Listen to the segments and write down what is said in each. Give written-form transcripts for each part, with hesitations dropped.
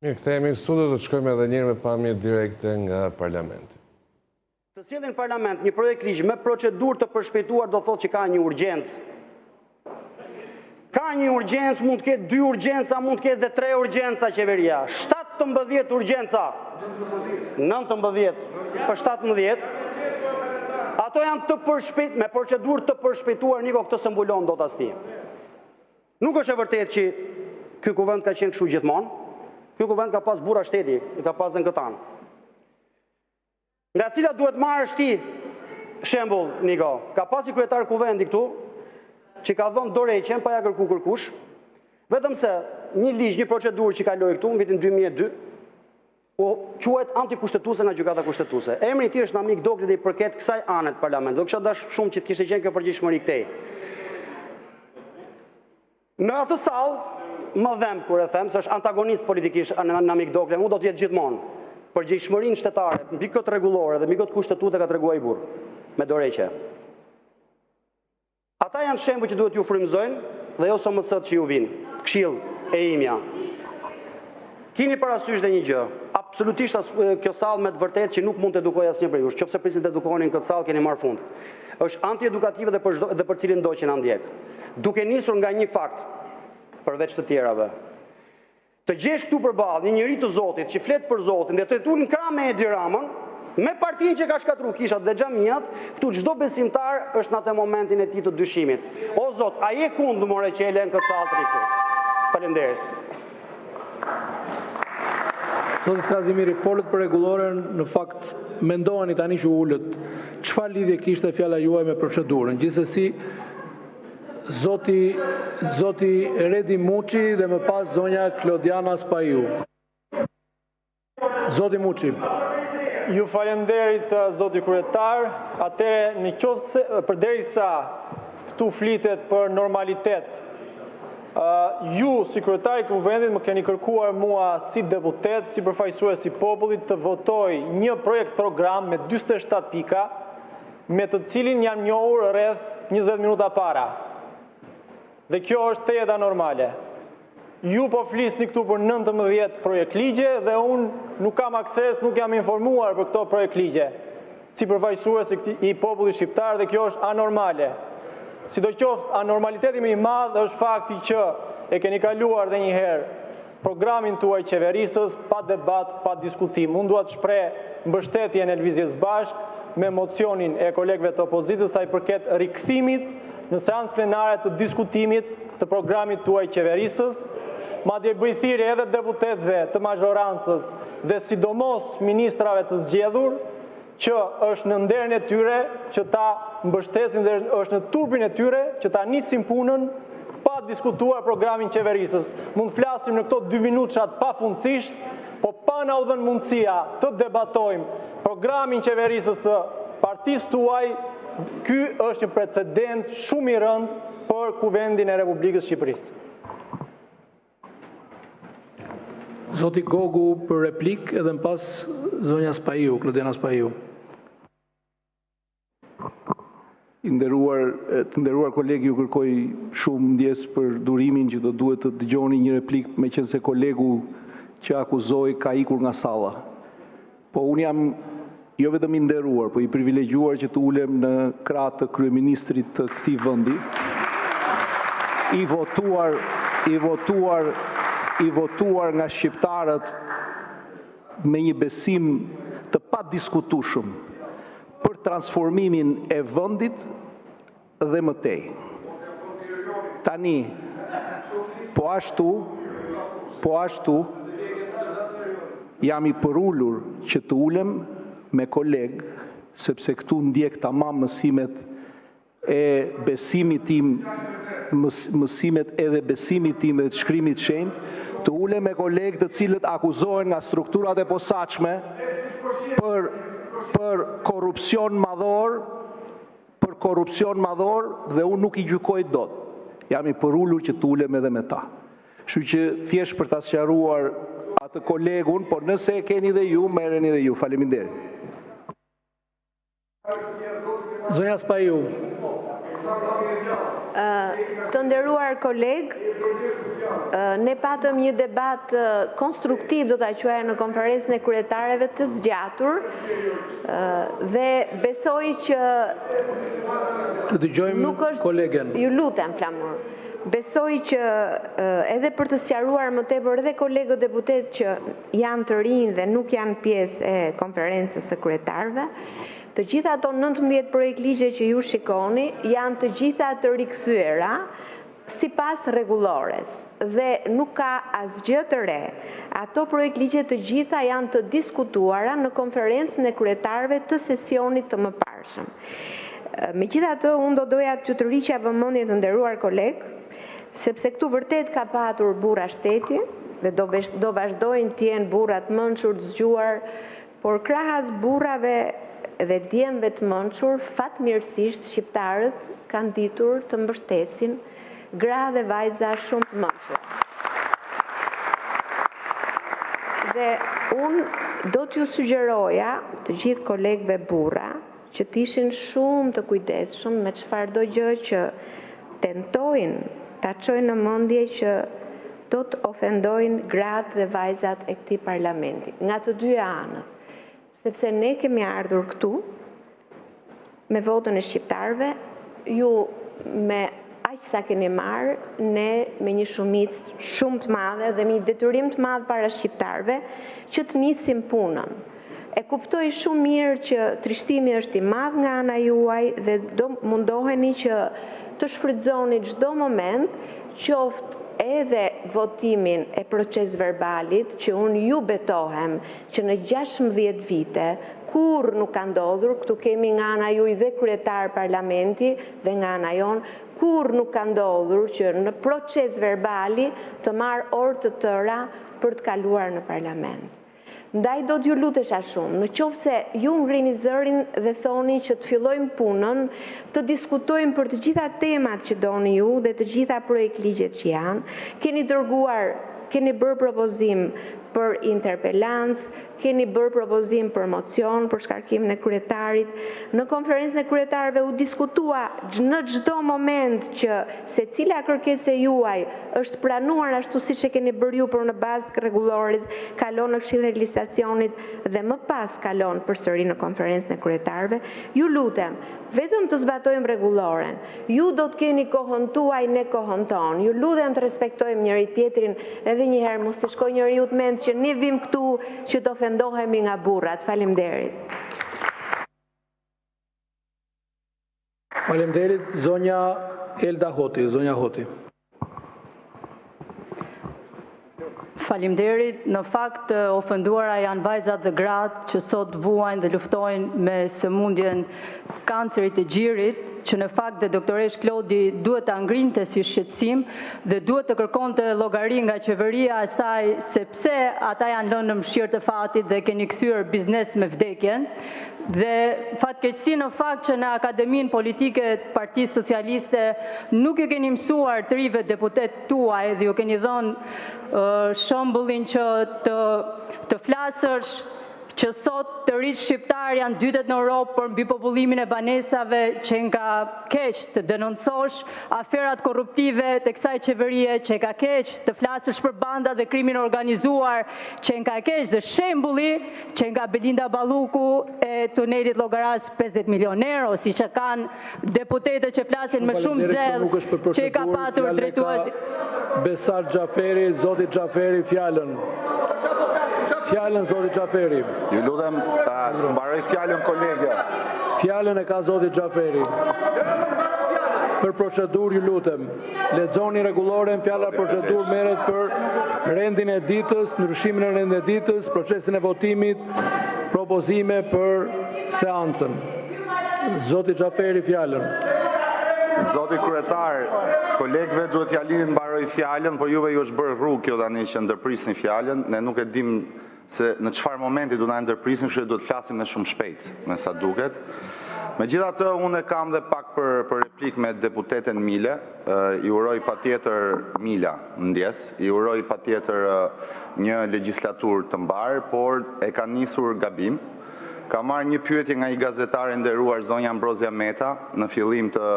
Mirë, kthehemi në studio, do të shkojmë edhe njëherë me pamje direkte nga parlamenti. Të sjellin në parlament një projektligj me procedurë të përshpejtuar do thotë që ka një urgjencë. Ka një urgjencë, mund të ketë dy urgjenca, mund të ketë dhe tre urgjenca qeveria. 17 urgjenca. 19 për 17. Ato janë të përshpejt me procedurë të përshpejtuar, Niko, këtë s'e mbulon dot as ti. Nuk është e vërtetë që ky kuvend ka qenë kështu gjithmonë. Ky kuvend ka pas burra shteti, i ka pas dhe në këtë anë. Nga cila duhet marrësh ti shembull, Niko? Ka pas një kryetar kuvendi këtu që ka dhënë dorëheqjen pa ja kërku kërkush, vetëm se një ligj, një procedurë që kaloi këtu në vitin 2002, u quajt antikushtetuese nga Gjykata Kushtetuese. Emri i tij është Namik Dokle dhe i përket kësaj ane të parlamentit. Do kisha dashur shumë që të kishte qenë kjo përgjegjshmëri këtej. Në atë sallë, më dhemb kur e them se është antagonist politikisht Namik Dokle, mu do të jetë gjithmonë. Përgjegjshmërinë shtetare mbi këtë rregullore dhe mbi këtë kushtetutë e ka treguar ai burrë me dorëheqje. Ata janë shembuj që duhet t'ju frymëzojnë dhe jo SMS-të që ju vijnë. Këshillë e imja. Kini parasysh dhe një gjë, absolutisht as, kjo sallë me të vërtetë që nuk mund të edukojë asnjë prej jush. Qofse prisni të edukoheni në këtë sallë, keni marrë fund. Është antiedukative dhe për çdo dhe për cilindo që na ndjek. Duke nisur nga një fakt, përveç të tjerave. Të gjesh këtu përballë një njeri të Zotit që flet për Zotin dhe të ul në krah me Edi Ramën, me partinë që ka shkatërruar kishat dhe xhamiat, këtu çdo besimtar është në atë momentin e tij të dyshimit. O Zot, a je kund more që e lën këtë sallë të këtu? Faleminderit. Zoti Strazimiri, folët për rregulloren, në fakt mendoheni tani që u ulët. Çfarë lidhje kishte fjala juaj me procedurën? Gjithsesi, zoti zoti Redi Muçi dhe më pas zonja Klodiana Spahiu. Zoti Muçi. Ju falemnderit, zoti kryetar. Atëherë, në qoftë se përderisa këtu flitet për normalitet, ju si kryetar i kuvendit më keni kërkuar mua si deputet, si përfaqësues i popullit të votoj një projekt program me 47 pika, me të cilin jam njohur rreth 20 minuta para. Dhe kjo është tejet anormale. Ju po flisni këtu për 19 projektligje dhe unë nuk kam akses, nuk jam informuar për këto projektligje si përfaqësues i, këtij, i popullit shqiptar dhe kjo është anormale. Sidoqoftë, anormaliteti më i madh është fakti që e keni kaluar edhe një herë programin tuaj qeverisës pa debat, pa diskutim. Unë dua të shpreh mbështetjen e Lëvizjes Bashkë me mocionin e kolegëve të opozitës sa i përket rikthimit në seancë plenare të diskutimit të programit tuaj qeverisës. Madje bëj thirrje edhe deputetëve të mazhorancës dhe sidomos ministrave të zgjedhur që është në nderin e tyre që ta mbështesin dhe është në turpin e tyre që ta nisin punën pa diskutuar programin qeverisës. Mund të flasim në këto dy minutshat pafundësisht, po pa na u dhënë mundësia të debatojmë programin qeverisës të partisë tuaj, ky është një precedent shumë i rëndë për Kuvendin e Republikës së Shqipërisë. Zoti Gogu për replikë edhe më pas zonja Spahiu, Klodiana Spahiu. I nderuar, të nderuar kolegë, ju kërkoj shumë ndjesë për durimin që do duhet të dëgjoni një replikë, meqenëse kolegu që akuzoi ka ikur nga salla. Po unë jam jo vetëm i nderuar, po i privilegjuar që të ulem në krah të kryeministrit të këtij vendi, i votuar, i votuar, i votuar nga shqiptarët me një besim të padiskutueshëm për transformimin e vendit dhe më tej. Tani, po ashtu, po ashtu, jam i përulur që të ulem me kolegë, sepse këtu ndjek tamam mësimet e besimit tim, mësimet edhe besimit tim dhe të shkrimit të shenjtë, të ulem me kolegë të cilët akuzohen nga strukturat e posaçme për për korrupsion madhor, për korrupsion madhor dhe unë nuk i gjykoj dot. Jam i përulur që të ulem edhe me ta. Kështu që thjesht për ta sqaruar atë kolegun, por nëse e keni dhe ju, merreni dhe ju. Faleminderit. Zonja Spahiu. Të nderuar kolegë, ne patëm një debat konstruktiv, do ta quaja, në Konferencën e Kryetarëve të zgjatur dhe besoj që Të dëgjojmë kolegen. Ju lutem, Flamur. Besoj që edhe për të sqaruar më tepër edhe kolegët deputetë që janë të rinj dhe nuk janë pjesë e Konferencës së Kryetarëve, të gjitha ato 19 projektligje që ju shikoni janë të gjitha të rikthyera sipas rregullores dhe nuk ka asgjë të re. Ato projektligje të gjitha janë të diskutuara në Konferencën e Kryetarëve të sesionit të mëparshëm. Megjithatë, unë do doja t'ju tërhiqja vëmendjen, të nderuar kolegë, sepse këtu vërtet ka patur burra shteti dhe do do vazhdojnë të jenë burra të mençur, të zgjuar, por krahas burrave dhe djemve të mençur, fatmirësisht shqiptarët kanë ditur të mbështesin gra dhe vajza shumë të mençura. Dhe unë do t'ju sugjeroja të gjithë kolegëve burra që të ishin shumë të kujdesshëm me çfarëdo gjë që tentojnë ta çojnë në mendje që do të ofendojnë gratë dhe vajzat e këtij parlamenti, nga të dyja anët, sepse ne kemi ardhur këtu me votën e shqiptarëve, ju me aq sa keni marrë, ne me një shumicë shumë të madhe dhe me një detyrim të madh para shqiptarëve që të nisim punën. E kuptoj shumë mirë që trishtimi është i madh nga ana juaj dhe do mundoheni që të shfrytëzoni çdo moment, qoftë edhe votimin e procesverbalit, që unë ju betohem që në 16 vite kurrë nuk ka ndodhur, këtu kemi nga ana juaj dhe kryetar parlamenti dhe nga ana jonë, kurrë nuk ka ndodhur që në procesverbali të marrë orë të tëra për të kaluar në parlament. Ndaj do t'ju lutesha shumë, në qoftë se ju ngrini zërin dhe thoni që të fillojmë punën, të diskutojmë për të gjitha temat që doni ju dhe të gjitha projektligjet që janë, keni dërguar, keni bërë propozim për interpelancë, keni bërë propozim për mocion për shkarkimin e kryetarit. Në Konferencën e Kryetarëve u diskutua në çdo moment që secila kërkesë e juaj është pranuar ashtu siç e keni bërë ju, por në bazë të rregullores kalon në Këshillin e Legjislacionit dhe më pas kalon përsëri në Konferencën e Kryetarëve. Ju lutem, vetëm të zbatojmë rregulloren. Ju do të keni kohën tuaj, ne kohën tonë. Ju lutem të respektojmë njëri-tjetrin edhe një herë, mos t'i shkojë njeriut mend që ne vijmë këtu që të ofendohemi nga burrat. Faleminderit. Faleminderit! Zonja Elda Hoti, zonja Hoti. Faleminderit! Në fakt, të ofenduara janë vajzat dhe gratë që sot vuajnë dhe luftojnë me sëmundjen e kancerit të gjirit, që në fakt dhe doktoreshë Klodi duhet ta ngrinte si shqetësim dhe duhet të kërkonte llogari nga qeveria e saj se pse ata janë lënë në mëshirë të fatit dhe keni kthyer biznes me vdekjen. Dhe fatkeqësi në fakt që në Akademinë Politike të Partisë Socialiste nuk ju keni mësuar të rinjve deputetë tuaj dhe ju keni dhënë shembullin që të të flasësh që sot të rinjtë shqiptarë janë dytet në Europë për mbipopullimin e banesave qenka keq të denoncosh aferat korruptive të kësaj qeverie qenka keq të flasësh për bandat dhe krimin e organizuar qenka keq dhe shembulli qenka Belinda Balluku e tunelit Llogarasë 50 milionë euro, siç e kanë deputetët që flasin me shumë zell që i ka patur drejtuesi. Besart Xhaferi, zoti Xhaferi fjalën. Fjalën zoti Xhaferi. Ju lutem, ta mbarojë fjalën kolegja. Fjalën e ka zoti Xhaferi. Për procedurë ju lutem. Lexoni rregulloren, fjala për procedurë merret për rendin e ditës, ndryshimin e rendit të ditës, procesin e votimit, propozime për seancën. Zoti Xhaferi fjalën. Zoti kryetar, kolegëve duhet t'ia lini të mbarojë fjalën, por juve ju është bërë rrugë kjo tani që ndërprisni fjalën. Ne nuk e dimë se në çfarë momenti do na e ndërprisni, kështu që duhet të flasim ne shumë shpejt, me sa duket. Megjithatë, unë e kam dhe pak për për replikë me deputeten Mile, i uroj patjetër Mila, ndjesë, i uroj patjetër një legjislaturë të mbarë, por e ka nisur gabim. Kam marrë një pyetje nga një gazetare e nderuar zonja Ambrozia Meta në fillim të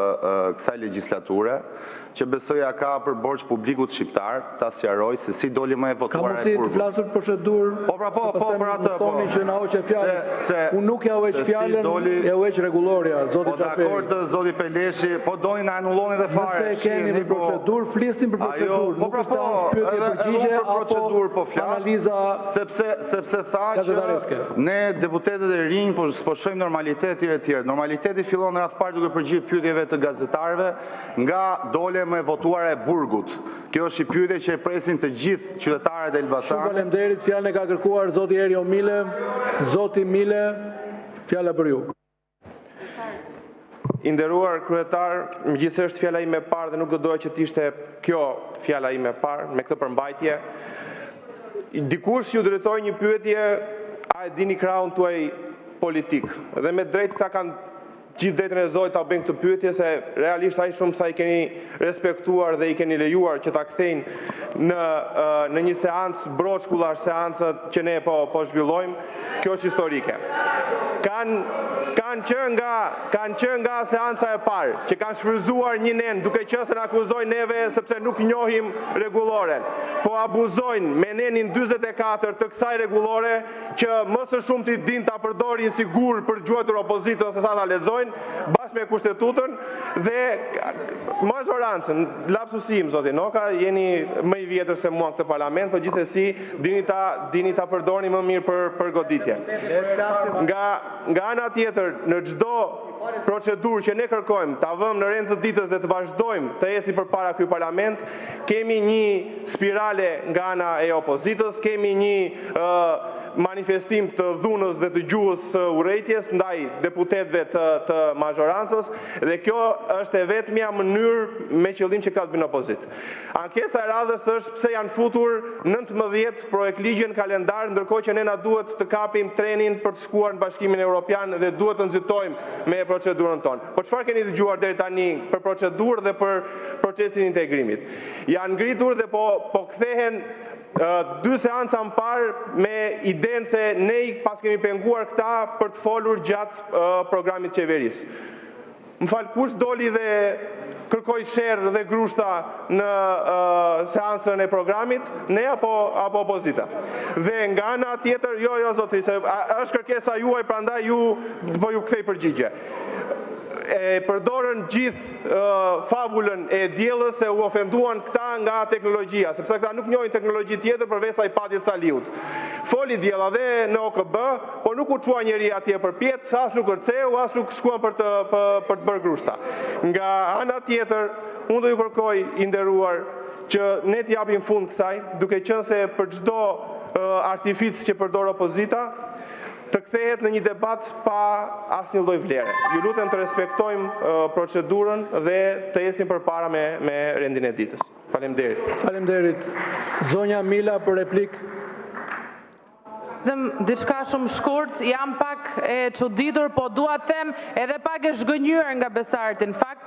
kësaj legjislature, që besoj ia ka për borxh publikut shqiptar ta sqarojë se si doli më e votuara e burgut. Ka mundësi të flasësh për procedurë? Po pra po, po për atë po. Thoni që na hoqe fjalën. Unë nuk jua heq fjalën, jua heq rregullorja, zoti po Xhaferi. Po dakord zoti Peleshi, po doni na anulloni dhe fare. Nëse e keni për po- procedurë, flisni për procedurë, po pra po, pyetje përgjigje për procedurë po flas. Analiza sepse sepse tha që ne deputetët e rinj po s'po shohim normalitet etj etj. Normaliteti fillon në radhë të parë duke përgjigj pyetjeve të gazetarëve Nga dole më e votuara e burgut? Kjo është një pyetje që e presin të gjithë qytetarët e Elbasanit. Shumë faleminderit, fjalën e ka kërkuar zoti Erjo Mile. Zoti Mile, fjala për ju. I nderuar kryetar, megjithëse është fjala ime e parë dhe nuk do doja që të ishte kjo fjala ime e parë me këtë përmbajtje. Dikush ju drejtoi një pyetje, a e dini krahun tuaj politik? Dhe me drejtë këta kanë gjithë drejtën e Zotit ta bëjnë këtë pyetje se realisht aq shumë sa i keni respektuar dhe i keni lejuar që ta kthejnë në në një seancë broçkullash seancën që ne po po zhvillojmë, kjo është historike. Kanë kanë që nga kanë që nga seanca e parë që kanë shfrytëzuar një nen duke qenë se na akuzojnë neve sepse nuk njohim rregulloren. Po abuzojnë me nenin 44 të kësaj rregullore që më së shumti dinë ta përdorin si gur për të gjuajtur opozitën se sa ta lexojnë, bashkë me Kushtetutën dhe mazhorancën. Lapsusi im, zoti Noka, jeni më i vjetër se mua në këtë parlament, por gjithsesi dini ta dini ta përdorni më mirë për për goditje. Nga nga ana tjetër, në çdo procedurë që ne kërkojmë ta vëmë në rend të ditës dhe të vazhdojmë të ecim përpara ky parlament, kemi një spirale nga ana e opozitës, kemi një manifestim të dhunës dhe të gjuhës së urrejtjes ndaj deputetëve të të mazhorancës dhe kjo është e vetmja mënyrë me qëllim që këta të bëjnë opozitë. Ankesa e radhës është pse janë futur 19 projektligje në kalendar, ndërkohë që ne na duhet të kapim trenin për të shkuar në Bashkimin Evropian dhe duhet të nxitojmë me procedurën tonë. Po çfarë keni dëgjuar deri tani për procedurë dhe për procesin e integrimit? Janë ngritur dhe po po kthehen dy seanca më parë me idenë se ne i paskemi penguar këta për të folur gjatë programit të qeverisë. Më fal, kush doli dhe kërkoi sherr dhe grushta në seancën e programit, ne apo apo opozita? Dhe nga ana tjetër, jo, jo zotëri, se është kërkesa juaj, prandaj ju po ju kthej përgjigje. E përdorën gjithë fabulën e Diellës se u ofenduan këta nga teknologjia, sepse këta nuk njohin teknologji tjetër përveç iPadit të Saliut. Foli Diella dhe në OKB, por nuk u çua njeri atje përpjetë, as nuk kërceu, as nuk shkuan për të për të bërë grushta. Nga ana tjetër, unë do ju kërkoj i nderuar që ne t'i japim fund kësaj, duke qenë se për çdo artificë që përdor opozita, të kthehet në një debat pa asnjë lloj vlere. Ju lutem të respektojmë procedurën dhe të ecim përpara me me rendin e ditës. Faleminderit. Faleminderit. Zonja Mila për replikë. Vetëm diçka shumë shkurt, jam pak e çuditur, po dua të them edhe pak e zhgënjyer nga Besarti në fakt,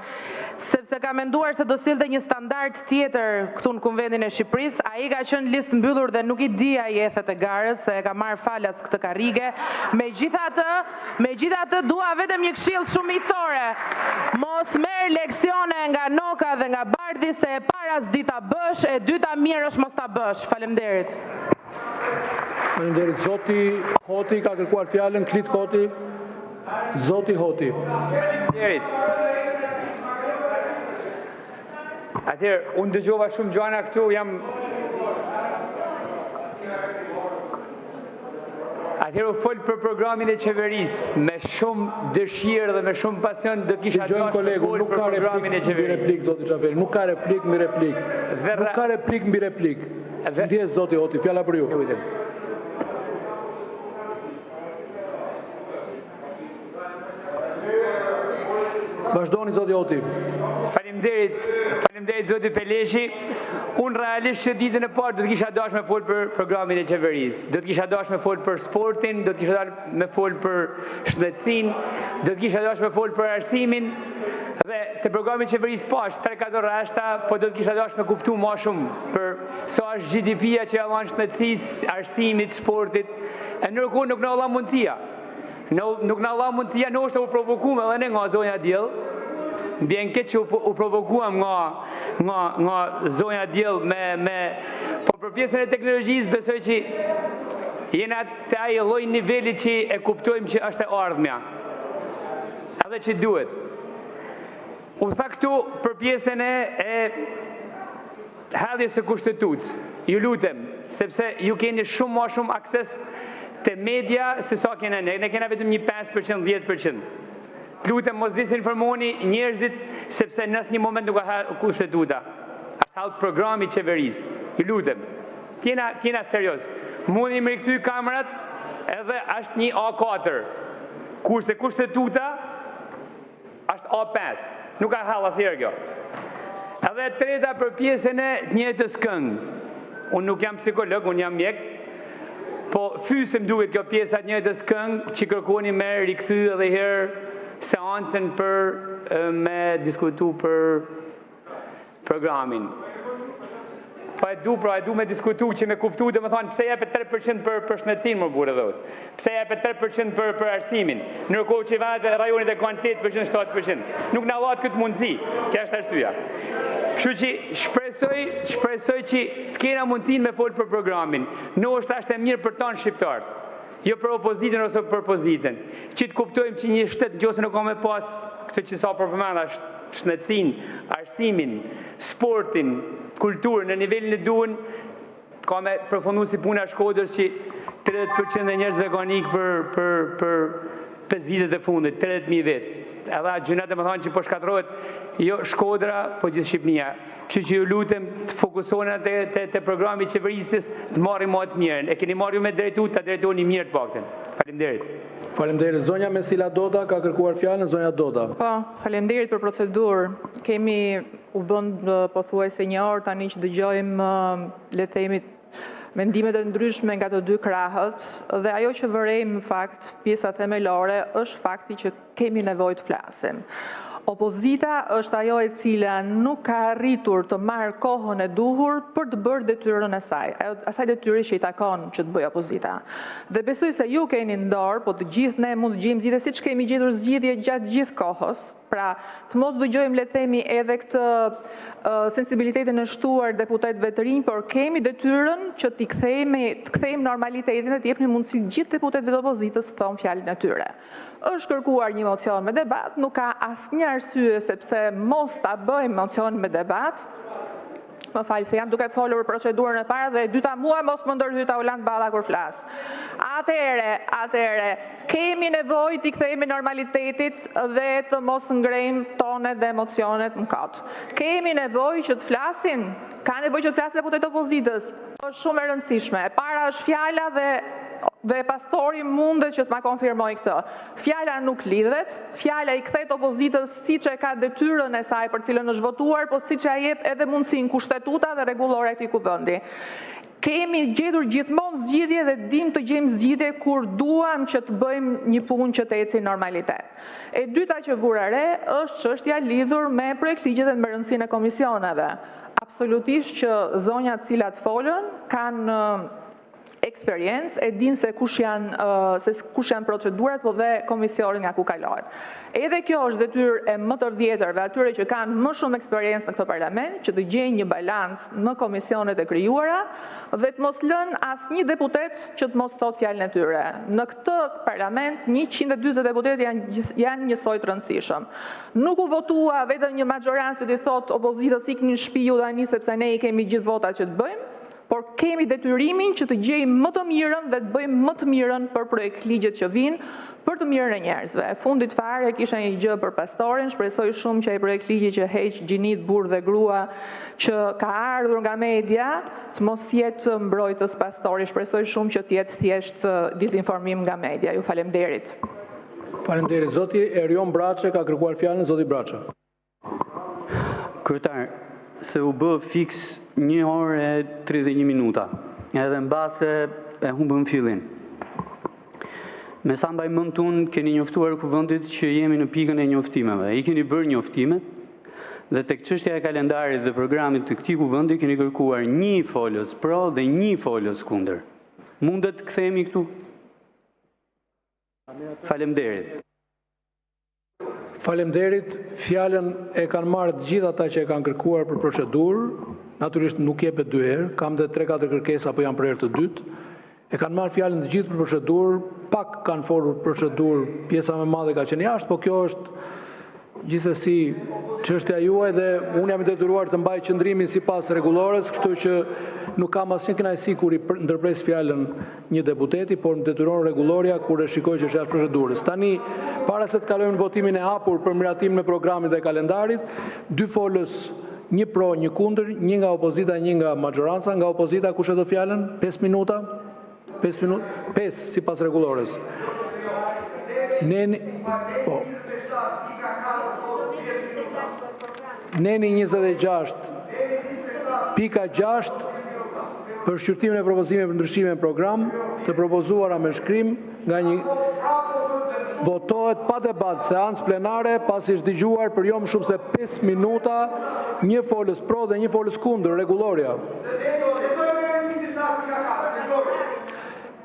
sepse kam menduar se do sillte një standard tjetër këtu në Kuvendin e Shqipërisë. Ai ka qenë listë mbyllur dhe nuk i di ai ethet e garës, se e ka marrë falas këtë karrige. Megjithatë, megjithatë dua vetëm një këshillë shumë miqësore. Mos merr leksione nga Noka dhe nga Bardhi se e para s'di ta bësh, e dyta mirë është mos ta bësh. Faleminderit. Faleminderit. Zoti Hoti ka kërkuar fjalën, Klit Hoti. Zoti Hoti. Faleminderit. Atëherë, unë dëgjova shumë gjana këtu, jam Atëherë u fol për programin e qeverisë me shumë dëshirë dhe me shumë pasion do të kisha dashur të fol për programin e qeverisë. Replikë zoti Xhaferi, nuk ka replikë mbi replikë. Nuk ka replikë mbi replikë. Ndjesë zoti Hoti, fjala për ju. Vazhdoni zoti Hoti. Faleminderit, faleminderit zoti Peleshi. Unë realisht që ditën e parë do të kisha dashur me fol për programin e qeverisë. Do të kisha dashur me fol për sportin, do të kisha dashur me fol për shëndetësinë, do të kisha dashur me fol për arsimin. Dhe te programi i qeverisë pash 3-4 rreshta, po do të kisha dashur me kuptu më shumë për sa është GDP-ja që ia dhanë shëndetësisë, arsimit, sportit. E ndërkohë nuk na u dha mundësia. Nuk na dha mundësia ndoshta u provokuam edhe ne nga zonja Diell. Më vjen keq që u provokuam nga nga nga zonja Diell me me po për pjesën e teknologjisë besoj që jena te ai lloj niveli që e kuptojmë që është e ardhmja. Edhe që duhet. U tha këtu për pjesën e e hedhjes së Kushtetutës. Ju lutem, sepse ju keni shumë ma shumë akses te media se sa kena ne. Ne kena vetëm një 5%, 10%. Të lutem mos disinformoni njerëzit sepse në asnjë moment nuk u hedh Kushtetuta. Është hedh programi i qeverisë. Ju lutem. T'jena t'jena serioz. Mundeni me rikthy kamerat edhe është një A4. Kurse Kushtetuta Është A5, nuk ka hall asnjëherë kjo. Edhe e treta për pjesën e të njëjtës këngë. Unë nuk jam psikolog, unë jam mjek, po fyese më duket kjo pjesa e të njëjtës këngë që kërkoni me rikthy edhe herë seancën për me diskutu për programin. Po e du, pra e du me diskutu që me kuptu, domethanë, pse jepet 3% për, për shëndetësinë, më burrë dhe Pse jepet 3% për, për arsimin, ndërkohë që vendet e rajonit e kanë 8%, 7%. Nuk na dhatë këtë mundësi, kjo është arsyeja. Kështu që shpresoj, shpresoj që të kena mundësinë me folë për programin. Ndoshta është e mirë për tanë shqiptarët, jo për opozitën ose për pozitën, që të kuptojmë që një shtet në qoftë se nuk ka me pas këtë që sa po përmenda, shëndetësinë, arsimin, sportin, kulturën në nivelin e duhur, ka me përfundu si puna e Shkodrës që 30% e njerëzve kanë ikë për për për 5 vitet e fundit, 30.000 vetë. Edhe atë gjynah domethanë që po shkatërrohet jo Shkodra, po gjithë Shqipënia. Kështu që ju lutem të fokusohena te, te, te programi i qeverisjes, të marrim më të mirën. E keni marrë ju me drejtu, ta drejtoni mirë të paktën. Faleminderit. Faleminderit. Zonja Mesila Doda ka kërkuar fjalën, zonja Doda. Po, faleminderit për procedurë. Kemi u bën pothuajse një orë tani që dëgjojmë, le të themi, mendimet e ndryshme nga të dy krahët dhe ajo që vërejmë në fakt, pjesa themelore është fakti që kemi nevojë të flasim. Opozita është ajo e cila nuk ka arritur të marrë kohën e duhur për të bërë detyrën e saj, asaj detyre që i takon që të bëjë opozita. Dhe besoj se ju keni në dorë, po të gjithë ne mund të gjejmë zgjidhje siç kemi gjetur zgjidhje gjatë gjithë kohës, pra të mos dëgjojmë le të themi edhe këtë sensibilitetin e shtuar deputetëve të rinj, por kemi detyrën që t'i kthejmë të kthejmë normalitetin dhe të jepni mundësi gjithë deputetëve të opozitës të thonë fjalën e tyre. Është kërkuar një mocion me debat, nuk ka asnjë arsye sepse mos ta bëjmë mocionin me debat. Më fal se jam duke folur procedurën e parë dhe e dyta mua mos më ndërhy Taulant Balla kur flas. Atëherë, atëherë, kemi nevojë t'i kthehemi normalitetit dhe të mos ngrejmë tonet dhe emocionet më kot. Kemi nevojë që të flasin, ka nevojë që të flasin deputetët e opozitës. Është shumë e rëndësishme. E para është fjala dhe dhe pastori mundet që të ma konfirmojë këtë. Fjala nuk lidhet, fjala i kthehet opozitës siç e ka detyrën e saj për të cilën është votuar, po siç ia jep edhe mundësinë kushtetuta dhe rregullorja e këtij kuvendi. Kemi gjetur gjithmonë zgjidhje dhe dimë të gjejmë zgjidhje kur duam që të bëjmë një punë që të ecë në normalitet. E dyta që vura re është çështja lidhur me projektligjet dhe me rëndësinë e komisioneve. Absolutisht që zonjat të cilat folën kanë eksperiencë, e dinë se kush janë se kush janë procedurat, po dhe komisionet nga ku kalohet. Edhe kjo është detyrë e më të vjetërve, atyre që kanë më shumë eksperiencë në këtë parlament, që të gjejnë një balancë në komisionet e krijuara dhe të mos lënë asnjë deputet që të mos thotë fjalën e tyre. Në këtë parlament 140 deputetë janë janë njësoj të rëndësishëm. Nuk u votua vetëm një maxhorancë që t'i thotë opozitës ikni në shtëpi ju tani sepse ne i kemi gjithë votat që të bëjmë, por kemi detyrimin që të gjejmë më të mirën dhe të bëjmë më të mirën për projektligjet që vijnë për të mirën e njerëzve. E fundit fare kisha një gjë për pastorin, shpresoj shumë që ai projektligji që heq gjinitë burrë dhe grua që ka ardhur nga media, të mos jetë mbrojtës pastori, shpresoj shumë që të jetë thjesht dezinformim nga media. Ju faleminderit. Faleminderit. Zoti Erion Braçe ka kërkuar fjalën, zoti Braçe. Kryetar, se u bë fiks 1 orë e 31 minuta, edhe mbase e humbëm fillin. Me sa mbaj mend unë, keni njoftuar kuvendit që jemi në pikën e njoftimeve. I keni bërë njoftimet dhe tek çështja e kalendarit dhe programit të këtij kuvendi keni kërkuar një folës pro dhe një folës kundër. Mundet të kthehemi këtu? Faleminderit. Faleminderit! Fjalën e kanë marrë të gjithë ata që e kanë kërkuar për procedurë. Natyrisht, nuk jepet dy herë. Kam edhe 3-4 kërkesa, por janë për herë të dytë. E kanë marrë fjalën të gjithë për procedurë, pak kanë folur për procedurë, pjesa më e madhe ka qenë jashtë, por kjo është gjithsesi çështja juaj dhe unë jam i detyruar të mbaj qëndrimin sipas Rregullores, kështu që nuk kam asnjë kënaqësi kur ia ndërpres fjalën një deputeti, por më detyron Rregullorja kur e shikoj që është jashtë procedurës. Tani, para se të kalojmë në votimin e hapur për miratimin e programit dhe kalendarit, dy folës, një pro, një kundër, një nga opozita, një nga mazhoranca. Nga opozita, kush e do fjalën? 5 minuta. 5 minuta, 5 sipas Rregullores. Neni po. Neni 26, pika 6, për shqyrtimin e propozimeve për ndryshime në program, të propozuara me shkrim nga një votohet pa debat në seancë plenare, pasi është dëgjuar për jo më shumë se 5 minuta një folës pro dhe një folës kundër. Rregullorja.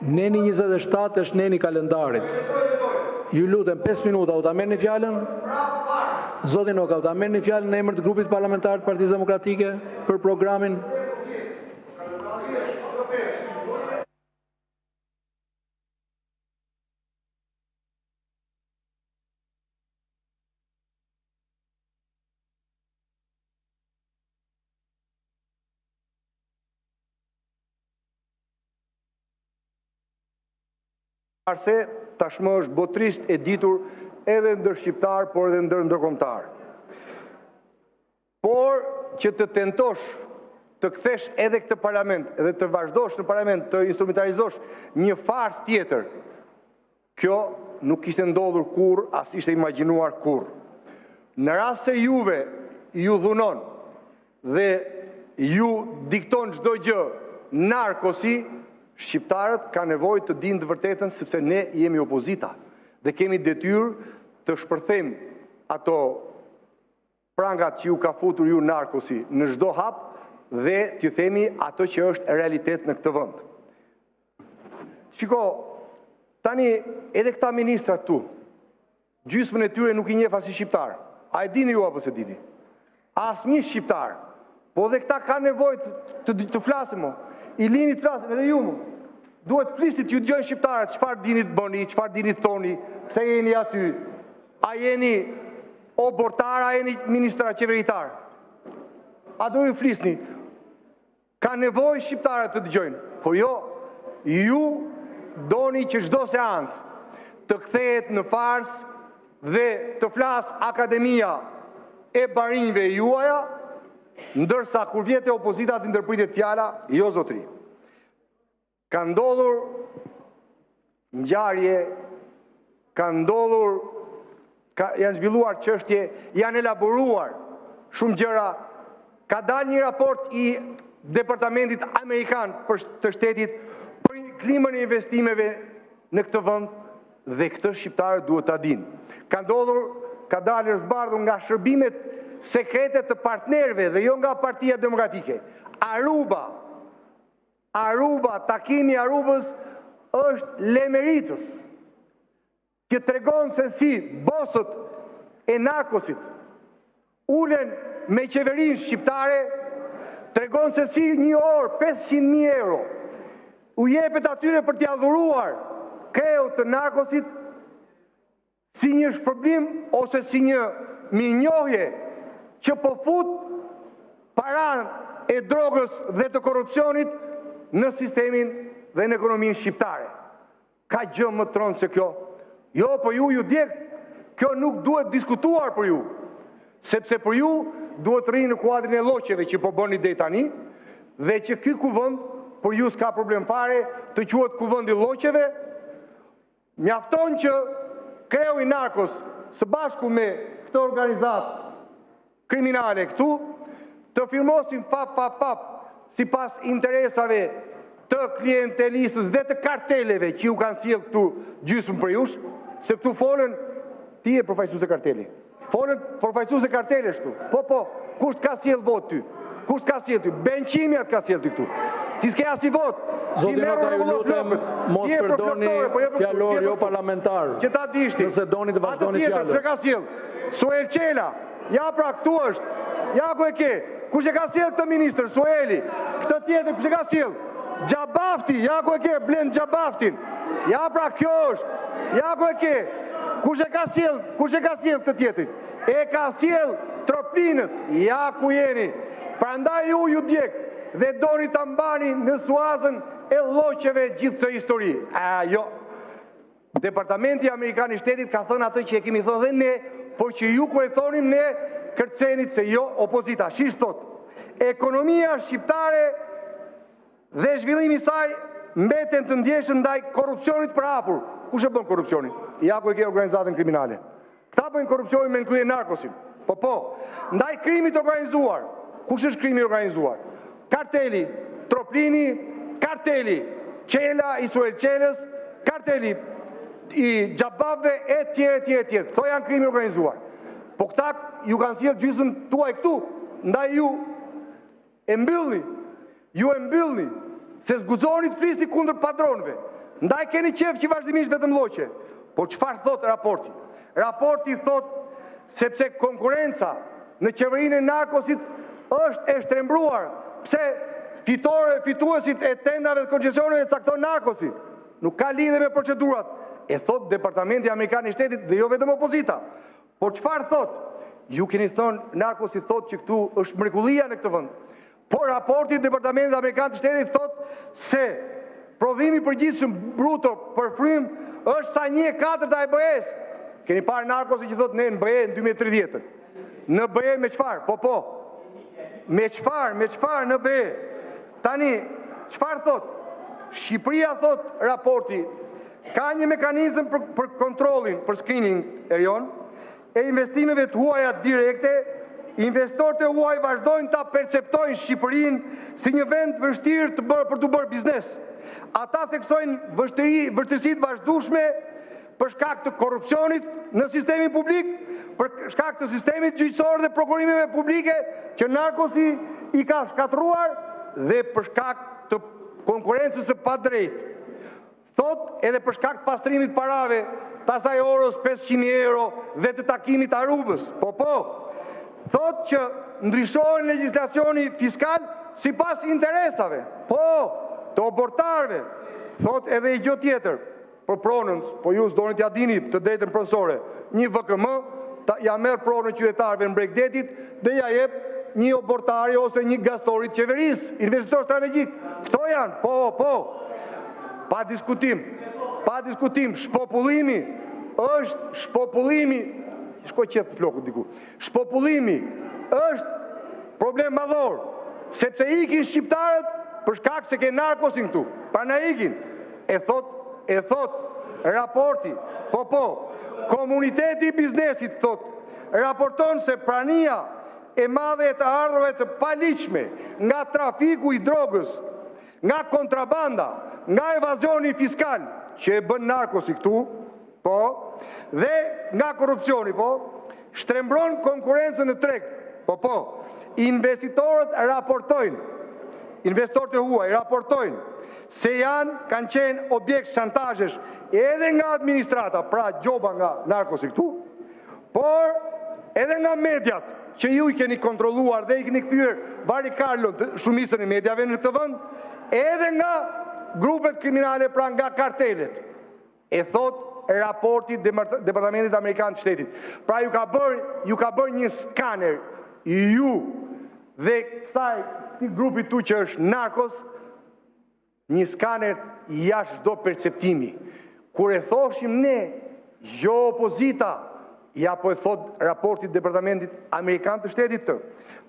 Neni 27 është neni i kalendarit. Ju lutem, 5 minuta, do ta merrni fjalën? Zoti Noka, do ta merrni fjalën në emër të Grupit Parlamentar të Partisë Demokratike për programin? Farse tashmë është botërisht e ditur edhe ndër shqiptarë, por edhe ndër ndërkombëtarë. Por që të tentosh të kthesh edhe këtë parlament dhe të vazhdosh në parlament të instrumentalizosh një farsë tjetër, kjo nuk kishte ndodhur kurrë, as ishte imagjinuar kurrë. Në rast se juve ju dhunon dhe ju dikton çdo gjë narkosi, shqiptarët kanë nevojë të dinë të vërtetën sepse ne jemi opozita dhe kemi detyrë të shpërthejmë ato prangat që ju ka futur ju narkosi në çdo hap dhe t'ju themi atë që është realitet në këtë vend. Shiko, tani edhe këta ministra këtu, gjysmën e tyre nuk i njeh asnjë shqiptar. A e dini ju apo s'e dini? Asnjë shqiptar. Po dhe këta kanë nevojë të, të, të flasin mo. I lini të flasin edhe ju mo. Duhet të flisni t'ju dëgjojnë shqiptarët, çfarë dini të bëni, çfarë dini të thoni, pse jeni aty. A jeni oborrtarë, a jeni ministra qeveritarë? A do ju flisni? Kanë nevojë shqiptarët të dëgjojnë. Po jo, ju doni që çdo seancë të kthehet në farsë dhe të flasë akademia e barinjve juaja, ndërsa kur vjen te opozita t'i ndërpritet fjala, jo zotëri. Ka ndodhur ngjarje, ka ndodhur, ka, janë zhvilluar çështje, janë elaboruar shumë gjëra. Ka dalë një raport i Departamentit Amerikan për të shtetit për klimën e investimeve në këtë vend dhe këtë shqiptarët duhet ta dinë. Ka ndodhur, ka dalë është zbardhur nga shërbimet sekrete të partnerëve dhe jo nga Partia Demokratike. Aruba Aruba, takimi i Arubës është lemeritës, që tregon se si bosët e narkosit ulen me qeverinë shqiptare, tregon se si një orë 500.000 euro u jepet atyre për t'ia dhuruar kreut të narkosit si një shpërblim ose si një mirënjohje që po fut paranë e drogës dhe të korrupsionit në sistemin dhe në ekonominë shqiptare. Ka gjë më të rëndë se kjo? Jo, po ju ju djeg. Kjo nuk duhet diskutuar për ju, sepse për ju duhet të rrijë në kuadrin e lloqeve që po bëni deri tani dhe që ky kuvend për ju s'ka problem fare të quhet kuvend i lloqeve Mjafton që kreu i narkos së bashku me këtë organizatë kriminale këtu të firmosin fap fap fap sipas interesave të klientelistës dhe të karteleve që ju kanë sjellë këtu gjysmë prej jush, se këtu folën ti je përfaqësuese karteli. Folën përfaqësuese kartelesh këtu. Po po, kush të ka sjellë votë ty? Kush të ka sjellë ty? Benqimja të ka sjellë ty këtu. Ti s'ke asnjë votë. Zoti Noka, ju lutem, mos jo përdorni po fjalor jo parlamentar. Që ta dish ti. Nëse doni të vazhdoni fjalën. Atë tjetër, ç'e ka sjellë? Suel Çela. Ja pra, këtu është. Ja ku e ke. Kush e ka sjellë këtë ministër? Sueli. Këtë tjetër kush e ka sjellë? Xhabafti, ja ku e ke, Blend Xhabaftin. Ja pra, kjo është. Ja ku e ke. Kush e ka sjellë? Kush e ka sjellë këtë tjetrin? E ka sjellë Troplinët. Ja ku jeni. Prandaj ju ju djeg dhe doni ta mbani në suazën e lloqeve gjithë këtë histori. A jo. Departamenti Amerikan i Shtetit ka thënë atë që e kemi thënë dhe ne, por që ju kur e thonim ne kërcenit se jo opozita. Shi ç'thotë. Ekonomia shqiptare dhe zhvillimi i saj mbeten të ndjeshëm ndaj korrupsionit të përhapur. Kush e bën korrupsionin? Ja ku e ke organizatën kriminale. Këta bëjnë korrupsionin me në krye narkosin. Po po. Ndaj krimit të organizuar. Kush është krimi i organizuar? Karteli Troplini, karteli Çela i Suel Çelës, karteli i Xhabafëve e tjerë e tjerë e tjerë. Këto janë krimi i organizuar. Po këta ju kanë sjellë gjysmën tuaj këtu, ndaj ju E mbyllni, ju e mbyllni, se s'guxoni të flisni kundër padronëve. Ndaj keni qejf që vazhdimisht vetëm lloqe. Po çfarë thotë raporti? Raporti thotë sepse konkurrenca në qeverinë e narkosit është e shtrembëruar. Pse fitore, fituesit e tenderave dhe koncesioneve cakton narkosi. Nuk ka lidhje me procedurat. E thotë Departamenti Amerikan i Shtetit dhe jo vetëm opozita. Po çfarë thotë? Ju keni thënë, narkosi thotë që këtu është mrekullia në këtë vend. Por raporti i Departamentit Amerikan të Shtetit thotë se prodhimi i përgjithshëm bruto për frymë është sa 1/4 e BE-së. Keni parë narkosin që thotë ne në BE në 2030-ën. Në BE me çfarë? Po po. Me çfarë? Me çfarë në BE? Tani, çfarë thotë? Shqipëria thotë raporti Ka një mekanizëm për, për kontrollin, për screening, Erion, e investimeve të huaja direkte, investitorët e huaj vazhdojnë ta perceptojnë Shqipërinë si një vend të vështirë të bërë për të bërë biznes. Ata theksojnë vështiri, vështirësi të vazhdueshme për shkak të korrupsionit në sistemin publik, për shkak të sistemit gjyqësor dhe prokurimeve publike që narkosi i ka shkatërruar dhe për shkak të konkurrencës së padrejtë. Thotë edhe për shkak të pastrimit të parave të asaj orës 500.000 euro dhe të takimit të Arubës. Po, po. Thotë që ndryshohen legjislacioni fiskal sipas interesave. Po, të oborrtarëve. Thotë edhe një gjë tjetër për pronën, po ju s'doni t'ia dini të drejtën pronësore. Një VKM ta, ia merr pronën qytetarëve në breg detit dhe ia jep një oborrtari ose një gaztori të qeverisë, investitor strategjik. Këto janë, po, po. Pa diskutim, pa diskutim, shpopullimi është shpopullimi, shko qeth flokët diku. Shpopullimi është problem madhor, sepse ikin shqiptarët për shkak se ke narkosin këtu. Prandaj ikin. E thotë, e thotë raporti. Po, po. Komuniteti i biznesit thotë, raporton se prania e madhe e të ardhurave të paligjshme nga trafiku i drogës, nga kontrabanda, nga evazioni fiskal që e bën narkosi këtu, po, dhe nga korrupsioni, po, shtrembëron konkurrencën në treg, po, po. Investitorët raportojnë, investitorët e huaj raportojnë se janë kanë qenë objekt shantazhesh edhe nga administrata, pra gjoba nga narkosi këtu, Por edhe nga mediat që ju i keni kontrolluar dhe i keni kthyer varikarlo shumicën e mediave në këtë vend, edhe nga grupet kriminale, pra nga kartelet. E thotë raporti i Departamentit Amerikan të Shtetit. Pra ju ka bërë, ju ka bërë një skaner ju dhe kësaj këtij grupi këtu që është narkos, Një skaner jashtë çdo perceptimi. Kur e thoshim ne, jo opozita, ja po e thotë raporti i Departamentit Amerikan të Shtetit të.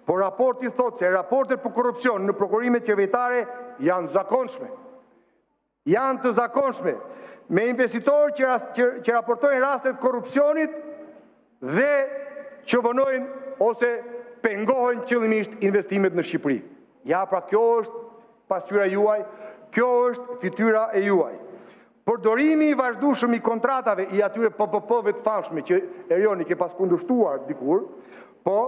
Por raporti thotë se raportet për korrupsion në prokurimet qeveritare janë të zakonshme. Janë të zakonshme me investitorë që, që, që raportojnë raste të korrupsionit dhe që vonojnë ose pengohen qëllimisht investimet në Shqipëri. Ja, pra kjo është pasqyra juaj, kjo është fytyra e juaj. Përdorimi i vazhdueshëm i kontratave i atyre PPP-ve të famshme që Erion i ke pas kundërshtuar dikur, po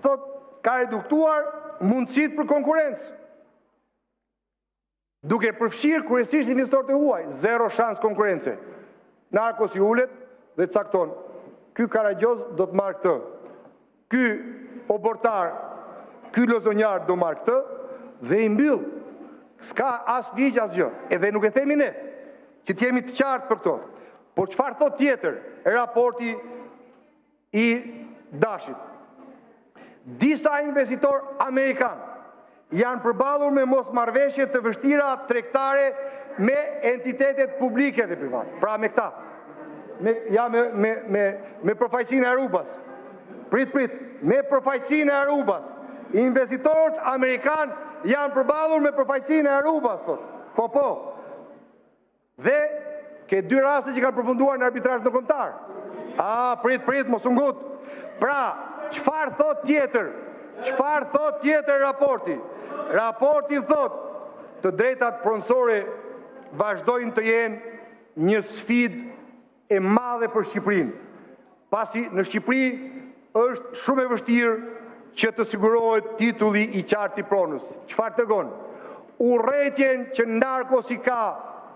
thotë ka reduktuar mundësitë për konkurrencë. Duke përfshirë kryesisht investitorët e huaj, zero shans konkurrence. Narkosi ulet dhe cakton, ky karagjoz do të marrë këtë, ky oborrtar, ky lozonjar do marrë këtë dhe i mbyll. S'ka as ligj, asgjë. Edhe nuk e themi ne, që të jemi të qartë për këto. Por çfarë thotë tjetër raporti i DASH-it? Disa investitorë amerikanë janë përballur me mosmarrëveshje të vështira tregtare me entitetet publike dhe private. Pra me këta, me ja me me me me përfaqësinë e Arubas. Prit prit, me përfaqësinë e Arubas. Investitorët amerikanë janë përballur me përfaqësinë e Arubas, thotë. Po po. Dhe ke dy raste që kanë përfunduar në arbitrazh ndërkombëtar. A, prit, prit, mos u ngut. Pra, çfarë thotë tjetër? Çfarë thotë tjetër raporti? Raporti thotë, të drejtat pronësore vazhdojnë të jenë një sfidë e madhe për Shqipërinë, pasi në Shqipëri është shumë e vështirë që të sigurohet titulli i qartë i pronës. Çfarë tregon? Urrejtjen që narkosi ka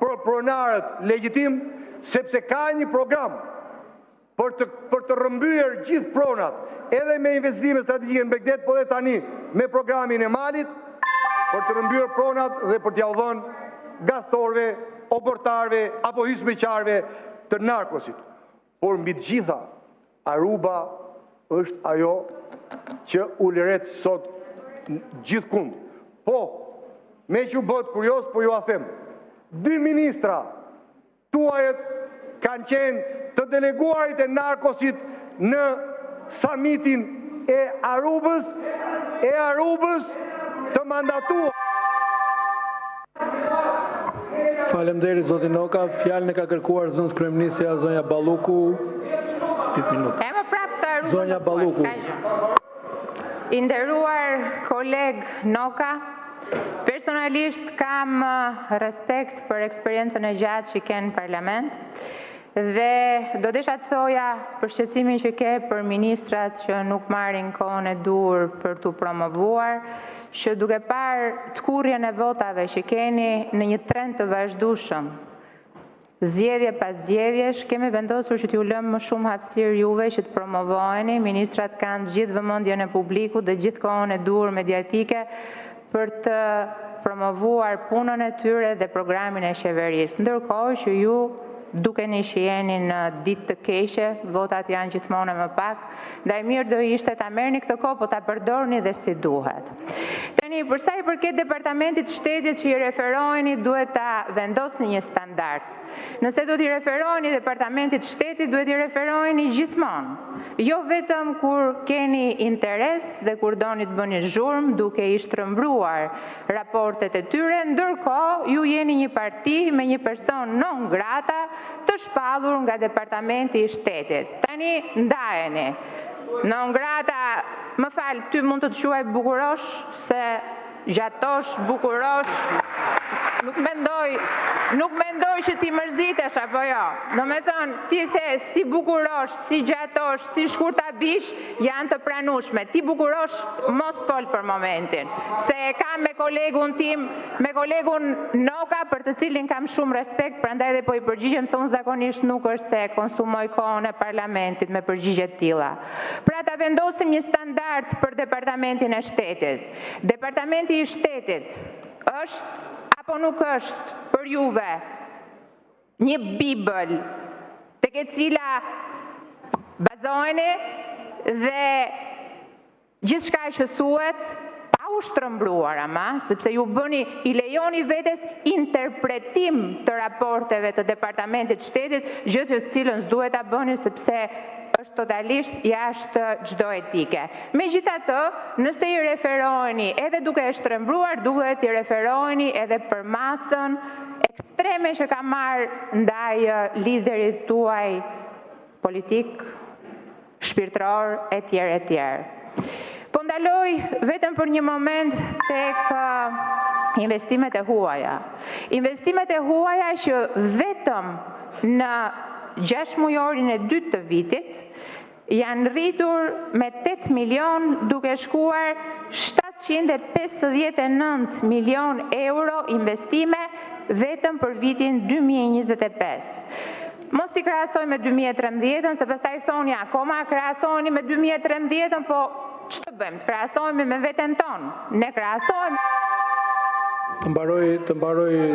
për pronarët legjitimë, sepse ka një program për të për të rrëmbyer gjithë pronat, edhe me investime strategjike në bregdet, por edhe tani me programin e malit, për të rrëmbyer pronat dhe për t'jua dhënë gaztorëve, oborrtarëve apo hyzmeqarëve të narkosit. Por mbi të gjitha, Aruba është ajo që ulëret sot gjithkund. Po, meqë u bëtë kuriozë, po jua them. Dy ministra tuajët kanë qenë të deleguarit e narkosit në samitin e Arubës, e Arubës të mandatuar. Faleminderit zoti Noka. Fjalën e ka kërkuar zëvendëskryeministrja zonja Balluku. 8 minuta. E më prapë të Arubën Zonja Balluku. I nderuar koleg Noka, personalisht kam respekt për eksperiencën e gjatë që ke në parlament dhe do desha të thoja për shqetësimin që ke për ministrat që nuk marrin kohën e duhur për t'u promovuar, që duke parë tkurrjen e votave që keni në një trend të vazhdueshëm, zgjedhje pas zgjedhjesh, kemi vendosur që t'ju lëmë më shumë hapësirë juve që të promovoheni. Ministrat kanë të gjithë vëmendjen e publikut dhe gjithë kohën e duhur mediatike për të promovuar punën e tyre dhe programin e qeverisë. Ndërkohë që ju dukeni që jeni në ditë të keqe, votat janë gjithmonë e më pak, ndaj mirë do ishte ta merrni këtë kohë, po ta përdorni dhe si duhet. Tani, për sa i përket Departamentit të Shtetit që i referoheni, duhet ta vendosni një standard. Nëse do t'i referoheni Departamentit të Shtetit, duhet t'i referoheni gjithmonë, jo vetëm kur keni interes dhe kur doni të bëni zhurmë duke i shtrembëruar raportet e tyre, ndërkohë ju jeni një parti me një person non grata të shpallur nga Departamenti i Shtetit. Tani ndajeni. Non grata, më fal, ty mund të të quaj bukurosh se Gjatosh, bukurosh, nuk mendoj, nuk mendoj që ti mërzitesh apo jo. Domethënë, ti the si bukurosh, si gjatosh, si shkurtabiq, janë të pranueshme. Ti bukurosh mos fol për momentin, se e kam me kolegun tim, me kolegun Noka, për të cilin kam shumë respekt, prandaj dhe po i përgjigjem se unë zakonisht nuk është se e konsumoj kohën e parlamentit me përgjigje të tilla. Pra ta vendosim një standard për Departamentin e Shtetit. Departamenti i Shtetit është apo nuk është për juve një bibël tek e cila bazoheni dhe gjithçka që thuhet pa u shtrembëruar ama, sepse ju bëni i lejoni vetes interpretim të raporteve të Departamentit të Shtetit, gjë që të cilën s'duhet ta bëni sepse është totalisht jashtë çdo etike. Megjithatë, nëse i referoheni edhe duke e shtrembëruar, duhet t'i referoheni edhe përmasën ekstreme që ka marrë ndaj liderit tuaj politik, shpirtëror etj etj. Po ndaloj vetëm për një moment tek investimet e huaja. Investimet e huaja që vetëm në gjashtëmujorin e dytë të vitit janë rritur me 8 milionë duke shkuar 7. 759 milionë euro investime vetëm për vitin 2025. Mos t'i krahasoj me 2013-ën, se pastaj thoni akoma krahasoheni me 2013-ën, po ç'të bëjmë, të krahasohemi me veten tonë. Ne krahasohemi Të mbarojë, të mbarojë.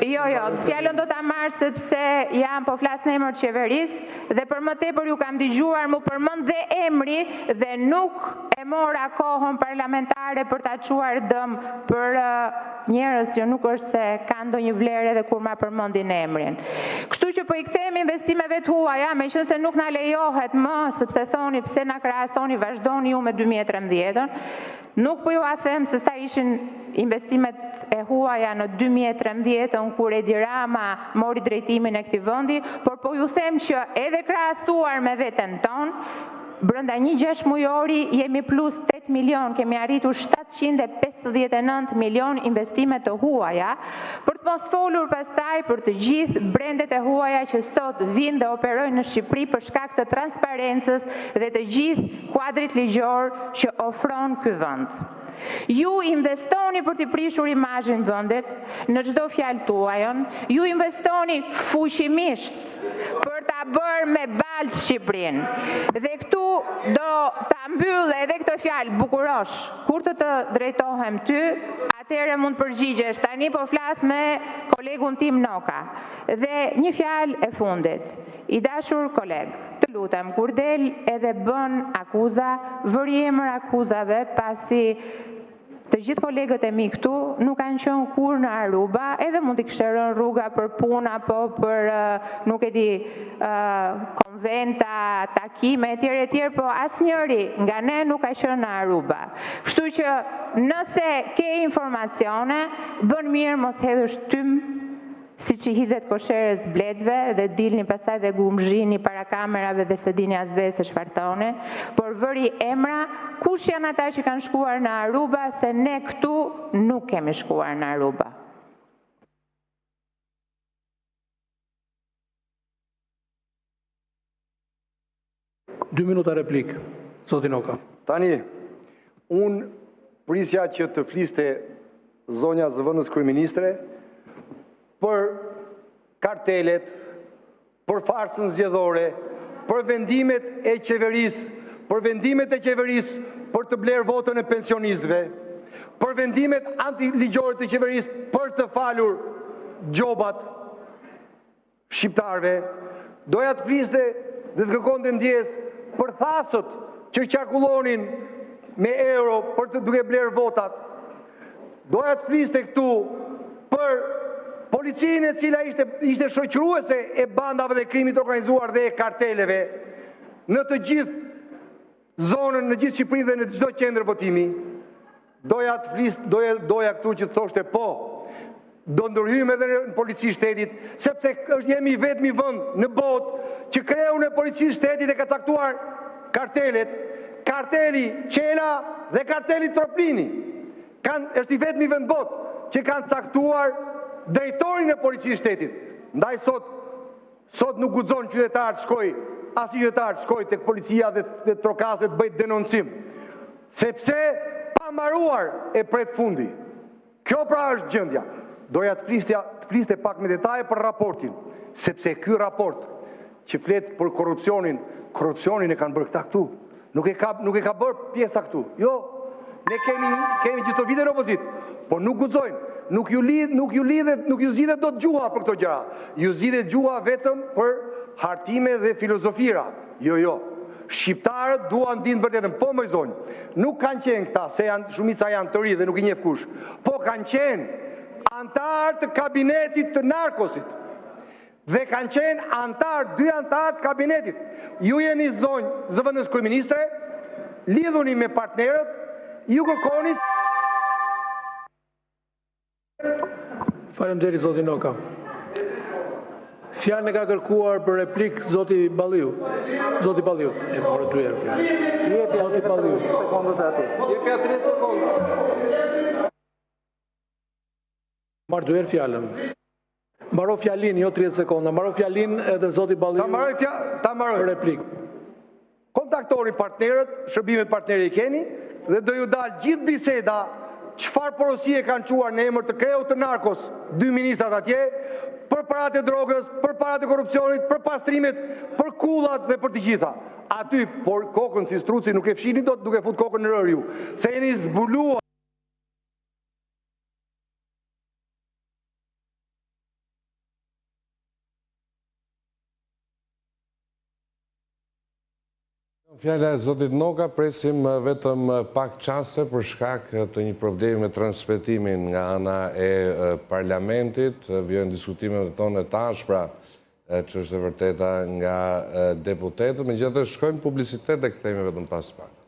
Jo, jo, fjalën do ta marr sepse jam po flas në emër të qeverisë dhe për më tepër ju kam dëgjuar, m'u përmend dhe emri dhe nuk e mora kohën parlamentare për ta çuar dëm për njerëz që nuk është se kanë ndonjë vlerë edhe kur ma përmendin emrin. Kështu që po i kthehem investimeve të huaja, meqenëse nuk na lejohet më, sepse thoni pse na krahasoni, vazhdoni ju me 2013-ën. Nuk po jua them se sa ishin investimet e huaja në 2013-ën kur Edi Rama mori drejtimin e këtij vendi, por po ju them që edhe krahasuar me veten tonë, brenda një gjashtëmujori jemi plus 8 milionë, kemi arritur 759 milionë investime të huaja, për të mos folur pastaj për të gjithë brendet e huaja që sot vijnë dhe operojnë në Shqipëri për shkak të transparencës dhe të gjithë kuadrit ligjor që ofron ky vend. Ju investoni për t'i prishur imazhin vendit në çdo fjalë tuajën, ju investoni fuqimisht për ta bërë me baltë Shqipërinë. Dhe këtu do ta mbyll edhe këtë fjalë, bukurosh, kur të të drejtohem ty, atëherë mund të përgjigjesh. Tani po flas me kolegun tim Noka. Dhe një fjalë e fundit. I dashur koleg, të lutem, kur del edhe bën akuza, vëri emër akuzave, pasi të gjithë kolegët e mi këtu nuk kanë qenë kurrë në Aruba, edhe mund t'i kishte rënë rruga për punë apo për, nuk e di, konventa, takime etj etj, po asnjëri nga ne nuk ka qenë në Aruba. Kështu që nëse ke informacione, bën mirë mos hedhësh tym siç i hidhet kosheres bletëve dhe dilni pastaj dhe gumëzhini para kamerave dhe s'e dini as vetë se çfarë thoni, por vëri emra kush janë ata që kanë shkuar në Aruba, se ne këtu nuk kemi shkuar në Aruba. Dy minuta replikë, zoti Noka. Tani, unë prisja që të fliste zonja zëvendëskryeministre për kartelet, për farsën zgjedhore, për vendimet e qeverisë, për vendimet e qeverisë për të blerë votën e pensionistëve, për vendimet antiligjore të qeverisë për të falur gjobat shqiptarëve. Doja të fliste dhe të kërkonte ndjesë për thasët që qarkullonin me euro për të duke blerë votat. Doja të fliste këtu për policinë e cila ishte ishte shoqëruese e bandave dhe krimit të organizuar dhe e karteleve në të gjithë zonën, në gjithë Shqipërinë dhe në çdo qendër votimi. Doja të flis, doja doja këtu që të thoshte po, do ndërhyjmë edhe në polici shtetit, sepse është jemi i vetmi vend në botë që kreun e policisë shtetit e ka caktuar kartelet, karteli Çela dhe karteli Troplini. Kanë është i vetmi vend në botë që kanë caktuar drejtorin e policisë shtetit. Ndaj sot sot nuk guxon qytetar të shkojë, asnjë qytetar të shkojë tek policia dhe të trokasë të bëjë denoncim, sepse pa mbaruar e pret fundi. Kjo pra është gjendja. Doja të flisja, të fliste pak me detaje për raportin, sepse ky raport që flet për korrupsionin, korrupsionin e kanë bërë këta këtu. Nuk e ka nuk e ka bërë pjesa këtu. Jo. Ne kemi kemi gjithë këto vite në opozitë, por nuk guxojmë. Nuk ju lidh, nuk ju lidhet, nuk ju zgjidhet dot gjuha për këto gjëra. Ju zgjidhet gjuha vetëm për hartime dhe filozofira. Jo, jo. Shqiptarët duan të dinë të vërtetën. Po moj zonjë, nuk kanë qenë këta, se janë shumica janë të ri dhe nuk i njeh kush. Po kanë qenë anëtarë të kabinetit të narkosit. Dhe kanë qenë anëtarë, dy anëtarë të kabinetit. Ju jeni zonjë zëvendës kryeministre, lidhuni me partnerët, ju kërkoni Faleminderit zoti Noka. Fjalën e ka kërkuar për replikë zoti Balliu. Zoti Balliu, e morë dy herë fjalën. Zoti Balliu. Sekondat e atij. Jepja 30 sekonda. Marr dy herë fjalën. Mbaro fjalinë, jo 30 sekonda. Mbaro fjalinë edhe zoti Balliu. Ta mbaroj fjalën, ta mbaroj. Për replikë. Kontaktoni partnerët, shërbimet partnere i keni. Dhe do ju dalë gjithë biseda çfarë porosie kanë çuar në emër të kreut të narkos dy ministrat atje, për paratë e drogës, për paratë e korrupsionit, për pastrimet, për kullat dhe për të gjitha. Aty, por kokën si struci nuk e fshihni dot duke fut kokën në rërë ju, se jeni zbuluar. Fjala e zotit Noka, presim vetëm pak çaste për shkak të një problemi me transmetimin nga ana e parlamentit, vijojnë diskutimet tona të ashpra ç'është e vërteta nga deputetët, megjithatë shkojmë publicitet dhe kthehemi vetëm pas pak.